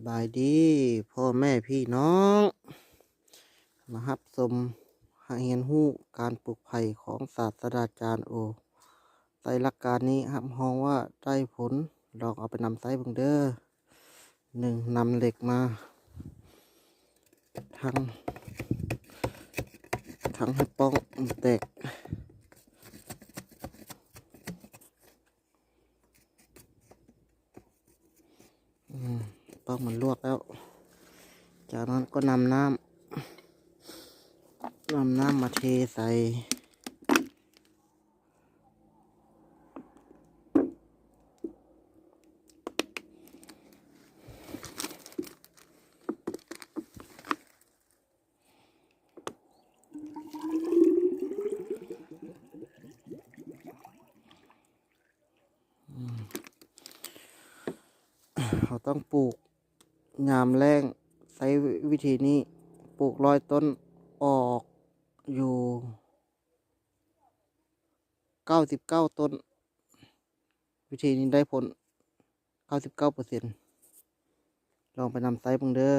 ສະບາຍດີພໍ່ແມ່ພີ່ນ້ອງ ມາຮັບຊົມ ຮຽນຮູ້ການປູກໄຜ່ຂອງສາດສະດາຈານໂອ ໃສ່ຫຼັກການນີ້ຮັບຮອງວ່າໄດ້ຜົນ. ລອງເອົາໄປນຳໃຊ້ເບິ່ງເດີ. ໜຶ່ງ ນຳເຫຼັກມາ ທັງ ທັງໃຫ້ປ່ອງມັນແຕກ. ອືມ ປ່ອງມັນລວກແລ້ວ. ຈາກນັ້ນກໍນຳນ້ຳ ນຳນ້ຳມາເທໃສ່. ອືມ ເຮົາຕ້ອງປູກຍາມແລ້ງ ໃຊ້ວິທີນີ້ ປູກຮ້ອຍຕົ້ນ ອອກຢູ່ເກົ້າສິບເກົ້າຕົ້ນ. ວິທີນີ້ໄດ້ຜົນເກົ້າສິບເກົ້າເປີເຊັນ. ລອງໄປນຳໃຊ້ເບິ່ງເດີ.